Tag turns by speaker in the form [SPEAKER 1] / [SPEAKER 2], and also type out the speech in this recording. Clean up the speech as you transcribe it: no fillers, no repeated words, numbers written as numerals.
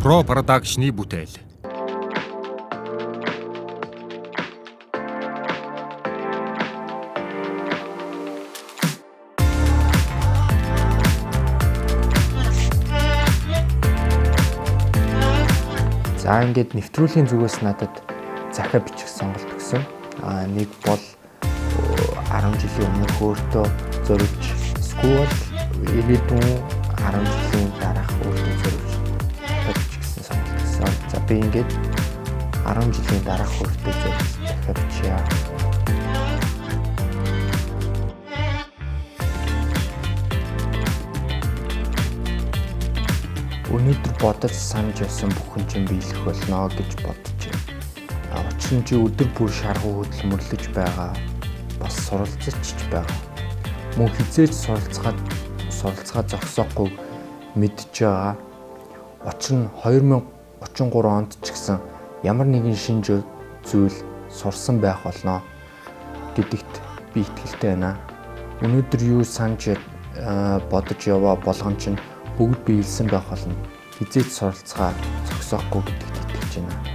[SPEAKER 1] Pro Production-ы бүтээл.
[SPEAKER 2] За, ингээд нэвтрүүлгийн зүгээс надад захиа бичих сонголт өгсөн. Нэг бол 10 жилийн өмнөх өөртөө зориулж, эсвэл ирээдүйн 10 жилийн дараах өөртөө зориулж захиа бичих гэсэн сонголт өгсөн. За, би ингээд 10 жилийн дараах өөртөө зориулж захиа бичье. Өнөөдөр бодож санаж байсан бүхэн чинь биелэх болно гэж бодож байна. Учир нь чи өдөр бүр шаргуу хөдөлмөрлөж байгаа. Бас суралцж ч байгаа. Мөн хэзээ ч суралцгаа зогсоохгүй мэдж байгаа. Учир нь 2033 онд ч гэсэн ямар нэгэн шинэ зүйл сурсан байх болно гэдэгт би итгэлтэй байна. Өнөөдөр юу санаж бодож яваа болгон чинь бүгд биелсэн байх болно. Хэзээ ч суралцгаа зогсоохгүй гэдэгт итгэж байна.